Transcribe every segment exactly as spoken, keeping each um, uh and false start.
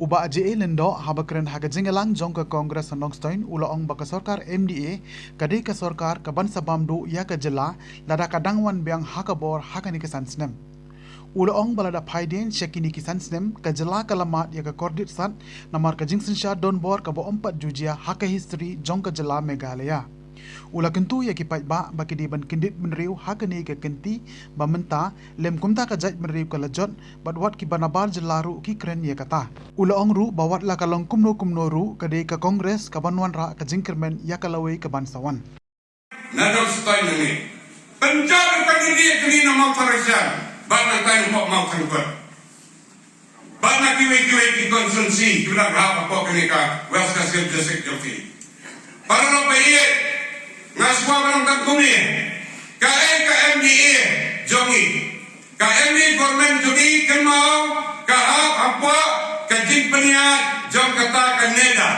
Bah J A Lyngdoh haba kren ha ka jingïalang jong ka Congress ha Nongstoiñ u la ong ba ka sorkar M D A ka dei ka sorkar ka ban sa bam duh ïa ka jylla lada ka dang wan biang ha ka bor ha kane ka san snem. U la ong ba lada phai dien sha kine ki san snem ka jylla ka la mad ïa ka kordit sat namar ka jingsynshar donbor kaba ym pat ju jia ha ka history jong ka jylla Meghalaya. U la kyntu ïa ki paidbah ba ki dei ban kyndit bynriew ha kane ka kynti ba mynta lem kumta ka jaitbynriew ka la jot bad wat kiba nabar jylla ruh ki kren ïa kata. U la ong ruh ba wat la ka long kumno kumno ruh ka dei ka Congress ka ban wanrah ka jingkyrmen ïa ka lawei ka ban sa wan. Na dong stai na ngi. Pynjah ka kandidate ka ngi na Mawthadraishan. Bad na tai na pok Mawthadraishan. Bad na kiwei kiwei ki constituency ki ba dang hap hapoh kane ka West Khasi Hills District jong phi. Para lok ba ïeit, nga sngewbha ban ong tang kumne. Kaei ka M D A jong ngi. Ka M D A government jong ngi kynmaw ka hap hapoh ka jingpynïaid jong kata ka NEDA.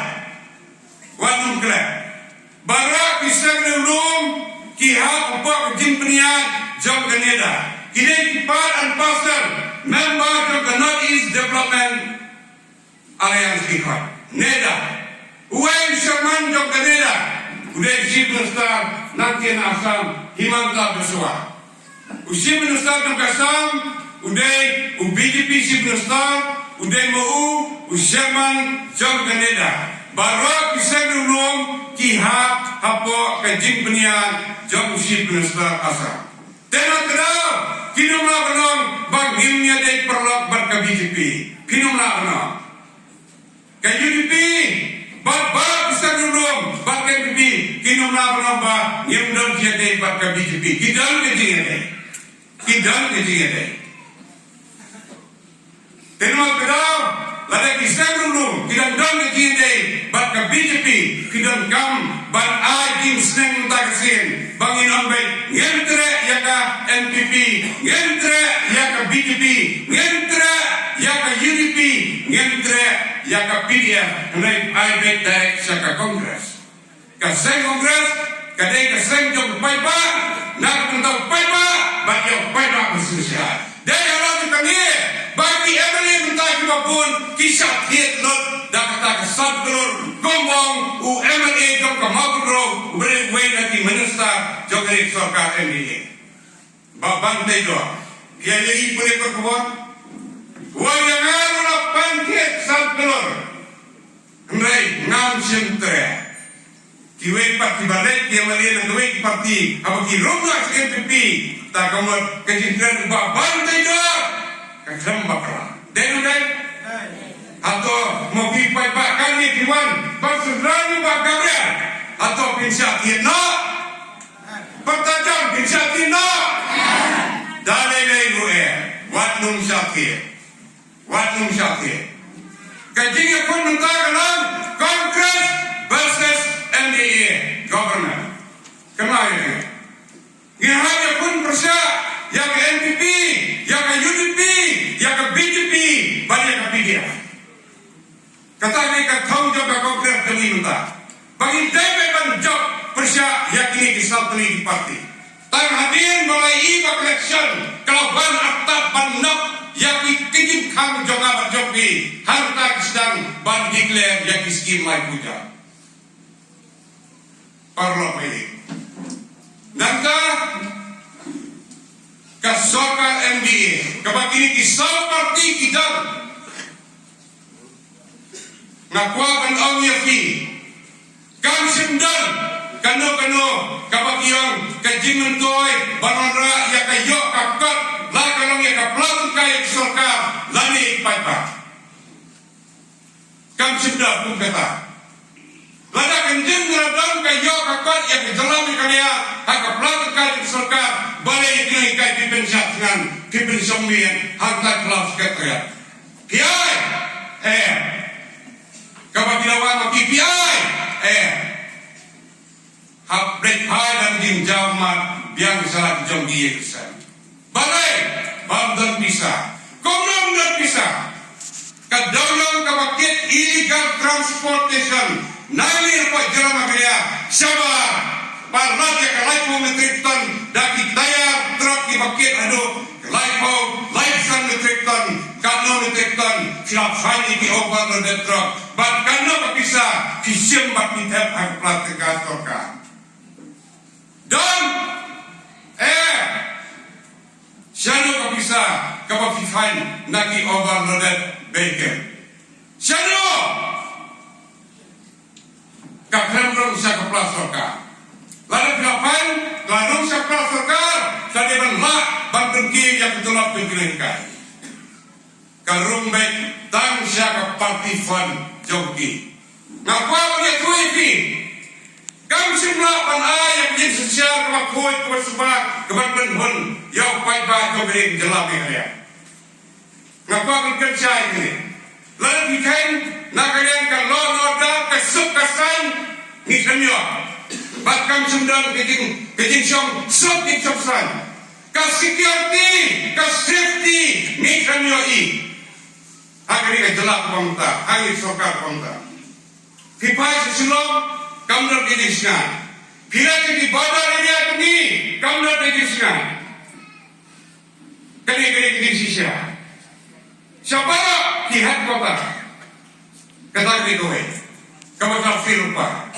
Wat nym klet. Baroh ki seng riewlum ki hap hapoh ka jingpynïaid jong ka NEDA. Ki dei ki part and parcel member jong ka North East Development Alliance ki khot NEDA. Uwei u chairman jong ka NEDA u dei Chief Minister nangta na Assam, Himanta Biswa. U Chief Minister jong ka Assam u dei u B J P Chief Minister, u dei mo u, u chairman jong ka NEDA. Baroh ki seng riewlum ki hap hapoh ka jingpynïaid jong u Chief Minister Assam. Te na kdaw kin ym lah ban ong ba ngim ïadei paralok bad ka B J P. Kin ym lah ban ong. Ka U D P bad bad ki seng riewlum bad ka N P P kin ym lah ban ong ba ngim don jingïadei bad ka B J P. Ki don ka jingïadei. Ki don ka jingïadei. Te namar kata lada ki seng riewlum ki dang don ka jingïadei bad ka B J P, ki donkam ban ai jingsneng mynta ka sien ba ngin ong beit ngim treh ïa ka N P P, ngim treh ïa ka B J P, ngim treh ïa ka U D P, ngim treh ïa ka P D F, hynrei ai beit direct sha ka Congress. Ka seng Congress ka dei ka seng jong u paidbah, na ka bynta u paidbah bad ïa u paidbah ba shisha. Dei halor kane ba ki M L A mynta kiba bun ki shah thied lut da kata ka san klur, kum u ong u M L A jong ka Mawkynrew uba dei uwei na ki minister jong kane ka sorkar M D A. Bah Banteidor, ïa ngi pule ka khubor. Wa ïa nga ruh la pan thied san klur. Hynrei ngam shym treh. Kiwei pat kiba leit ki M L A na kiwei ki parti haba ki rung noh sha N P P, ta ka mut ka jingkren u Bah Banteidor ka khlem bakla. Dei ne ym dei? Hato mo phi paidbah kane phi wan ban sngewthuh ïa u Bah Gabriel? Hato phin shah thied noh? Pyrta jam phin shah thied noh. Da lei lei ruh eh, wat nym shah thied. Wat nym shah thied. Ka jingïakhun mynta ka long Congress versus M D A government. Kynmaw ïa kane. Ngi hap ïakhun pyrshah ïa ka N P P, ïa ka U D P, ïa ka B J P bad ïa ka P D F. Kata ka dei ka thong jong ka Congress jong ngi mynta. Ba ngin dei ban jop pyrshah ïa kine ki saw tylli ki parti. Tang hadien ba la ïoh ba ka election ka la wan artat ban knock ïa ki jingkhang jong nga bad jong phi. Hangta ki sdang ban declare ïa ki skim lai puja. Paralok ba ïeit. Nangta ka sorkar M D A kaba kine ki saw parti ki don. Nga kwah ban ong ïa phi, kam shym don kano kano kaba ki ong ka jingmyntoi ban wanrah ïa ka ïoh ka kot, la ka long ïa ka pla tyngkai ïa ka sorkar lane ïa ki paidbah. Kam shym don kum kata. Lada ka jingmyntoi don ka ïoh ka kot ïa ka jylla Meghalaya ha ka pla tyngkai ïa ka sorkar, balei ïa kine ki kai phi pynshah thngan, phi pynshong miet hangta ka pla tyngkai. Phi ai eh. Kaba ki la wan ma ki phi ai eh. Hap bret phai da ka jingjaw mat biang sha la ki jong ki ïa ki sem. Balei? Bym don pisa. Kumno ym don pisa? Ka dong long kaba kit illegal transportation na ngi hapoh jylla Meghalaya shabar. Ba la ïa ka laiphew metric ton da ki tayar truck kiba kit haduh laiphew, laiphew san metric ton. Ka Ngi te ton, phi la fine ïa ki overloaded truck. Bad kano ka pisa phi shim bad phi thep ha ka pla tyngka sorkar? Don. Eh. Shano ka pisa kaba phi fine na ki overloaded vehicle? Shano? Ka khlem rung sha ka pla sorkar. Lada phi la fine, ka la rung sha ka pla sorkar, ka dei ban lah ban pynkiew ïa ka tulop jong ki lehkai. Ka rung beit tang sha ka party fund jong ki. Nga kwah ban ïathuh ïa phi. Kam shym lah ban ai ïa ka jingsynshar kaba khuid kaba suba kaba pynhun ïa u paidbah jong ka jylla Meghalaya. Nga kwah ban kynshai ïa phi. Lada phi kheiñ na ka liang ka law and order, ka suk ka saiñ, ngi khlem ïoh. Bad kam shym don ka jing, ka jingshong suk jingshong saiñ. Ka security, ka safety, ngi khlem ïohi. Ha kane ka jylla kaba mynta, ha kane ka sorkar kaba mynta. Phi phai sha Shillong, kam don ka jingshngaiñ. Phi leit sha ki border area jong ngi, kam don ka jingshngaiñ. Kane, kane ka jingshisha. Sha baroh ki headquarter. Kata kane kawei. Kaba ka feel pa.